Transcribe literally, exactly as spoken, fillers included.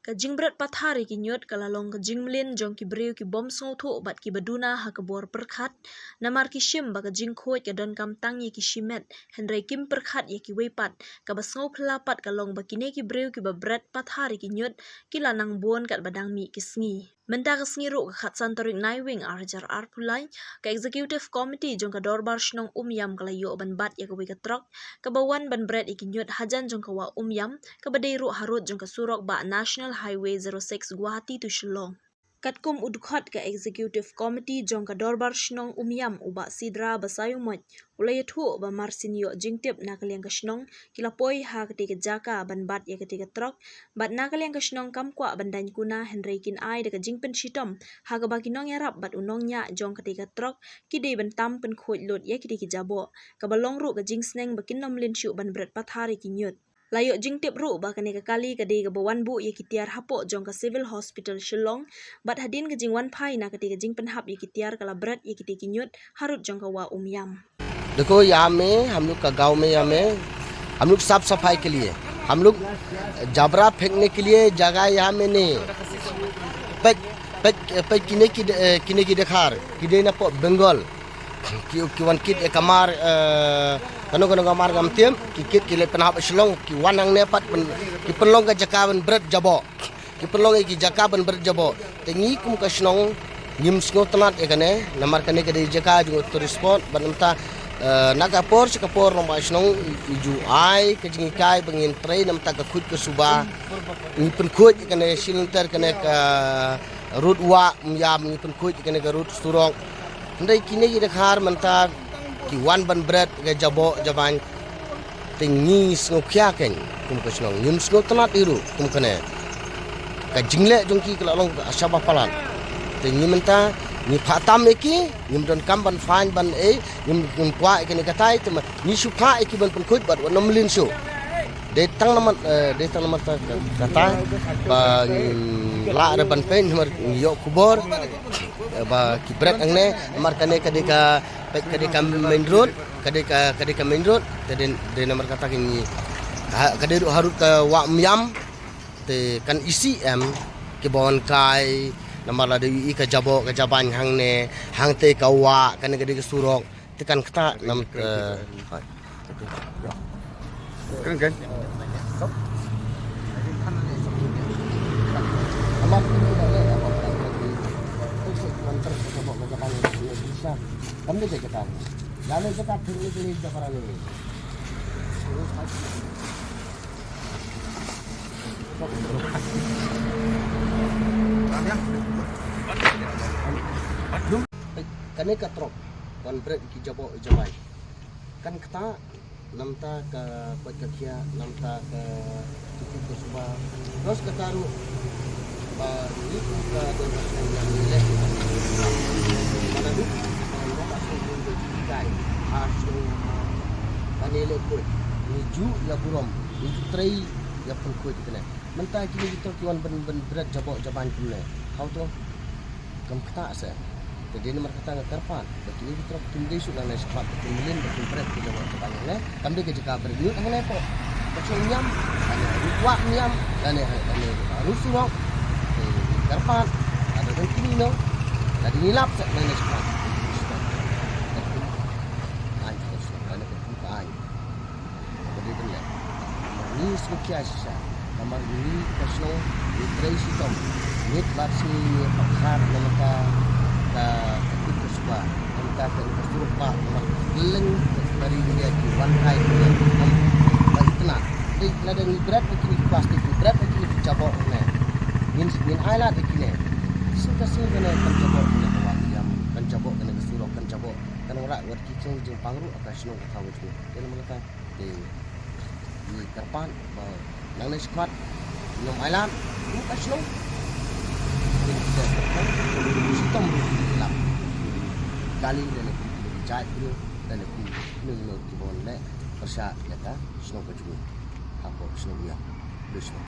Ka jingbret pathar ïa ki ñiut ka la long ka jingmlien jong ki briew ki bym sngewthuh bad kiba duna ha ka bor pyrkhat, namar ki shim ba ka jingkhuid ka donkam tang ïa ki shimet, hynrei kim pyrkhat ïa kiwei pat. Kaba sngewphylla pat ka long ba kine ki briew kiba bret pathar ïa ki ñiut ki la nang bun katba dang mih ki sngi. Mynta ka sngi ruh, ka khatsan tarik Naiwieng ar hajar arphew lai, ka Executive Committee jong ka Dorbar Shnong Umiam ka la ïoh ban bat ïa kawei ka trok kaba wan ban bret ïa ki ñiut hajan jong ka wah Umiam, kaba dei ruh harud jong ka surok bah National Highway zero six Guwahati to Shillong. Katkum u dkhot ka Executive Committee jong ka Dorbar Shnong Umiam, u Bah Sidra Basaiawmoit, u la ïathuh ba mar syn ïoh jingtip na ka liang ka shnong, ki la poi ha katei ka jaka ban bat ïa katei ka trok. Bad na ka liang ka shnong kam kwah ban daiñ kuna, hynrei kin ai da ka jingpynshitom ha kaba ki nongïarap bad u nongñiah jong katei ka trok ki dei ban tam pynkhuid lut ïa kitei ki jaboh, kaba long ruh ka jingsneng ba kin ym mlien shuh ban bret pathar ïa ki ñiut. La ïoh jingtip ruh ba kane ka kali ka dei kaba wan buh ïa ki tiar hapoh jong ka Civil Hospital Shillong, bad hadien ka jingwan phai na katei ka jingpynhap ïa ki tiar ka la bret ïa kitei ki ñiut harud jong ka wah Umiam. देखो, यहाँ में हम लोग का गांव में, यहाँ में हम लोग साफ सफाई के लिए, हम लोग जबरा फेंकने के लिए जगह यहाँ में नहीं। पैक, पैक, पैक किने की, किने की देखार की देना पो बंगाल। Ki, ki wan kit e kamar, eh, kano kano kamar ngam tiam, ki kit ki leit pynhap Shillong, ki wan hangne pat, pyn, ki pynlong ka jaka ban bret jaboh. Ki pynlong ïa ki jaka ban bret jaboh. Te ngi kum ka shnong, ngim sngewtynnat ïa kane, namar kane ka dei jaka jong u tourist spot, bad mynta, eh, na ka por sha ka por, nongba shnong, i ju ai ka jinghikai ba ngin trei, namar ka khuid ka suba, ngi pynkhuid ïa kane, shilynter kane ka road wah, ym ïam ngi pynkhuid ïa kane ka road surok. Hynrei kine ki dkhar mynta ki wan ban bret ka jaboh jabañ. Te ngi sngewkhia kein kum ka shnong, ngim sngewtynnat ïa ruh kum kane. Ka jingleh jong ki ka la long ka shaba palat. Te ngi mynta ngi phah tam ïa ki, ngim donkam ban fine ban ei, ngim, ngim kwah ïa kane katai, te ma ngi shu phah ïa ki ban pynkhuid bad wat nym mlien shuh. Dei tang namar, eh, dei tang namar ta ka, kata ba ngi lah re ban peit namar ngi ïoh khubor, eh, ba ki bret hangne, namar kane ka dei ka, ka dei ka main road, ka dei ka, ka dei ka main road, te dei, dei namar kata ka ngi, ha, ka dei ruh harud ka wah Umiam, te kan isih em kiba wan kai, namar lada ïohi ka jaboh ka jabañ hangne, hangtei ka wah, kane ka dei ka surok. Te kan ktah namar, eh, kan kan. Kane ka trok wan bret ki jaboh jabañ. Kan ktah namar ka koit ka khiah, namar ka tutu ka suba. Terus kata ruh ba ngi ka don ka shnong ïa ngi leh. Mana du ba ngi ba shnong ngi kai ha shnong ba ngi leh khuid. Ngi ju ïa burom, ngi ju trei ïa pynkhuid kane. Mynta kine ki trok ki wan ban, ban bret jaboh jabañ kumne. Hato kam ktah se. Te dei namar kata nga kyrpad ba kine ki trok kim dei shuh nangne shakhmat ba kin mlien ba kin bret ki jaboh jabañ hangne. Kam dei ka jaka bret ñiut hangne ko. Ka shnong Umiam, lane ha road wah Umiam, lane ha, lane ha road surok. Te kyrpad lada don kine no, lada ngi lap se nangne shakhmat. Ai, lane ka kum ka ai. Ka dei ban leh. Ngi sngewkhia shisha namar ngi ka shnong ngi trei shitom. Ngi bad sngi ngi pyrkhat namar ka, ka, ka kut ka suba, namar ka, ka surok ba, namar ka kylleng ka ri India ki wan kai ki wan shitom ba itynnat. Dei lada ngi bret ïa kine ki plastik, ngi bret ïa kine ki jaboh ne. Ngin, ngin ai lad ïa kine. Sngewthuh sngewthuh kane kan jaboh kane ka wah Umiam, kan jaboh kane ka surok, kan jaboh, kan wanrah wat ki jingpang ruh ha ka shnong ka thaw ka jngut. Te namar kata te ngi kyrpad ba nangne shakhmat ngin ym ailad kum ka shnong. Te ngi kyrpad shitom ruh ngi lap kali lane kum ki jait briew lane kum ki nongñiah kiba wan leh pyrshah ïa ka shnong ka jong ngi hapoh shnong Umiam. Khublei shibun.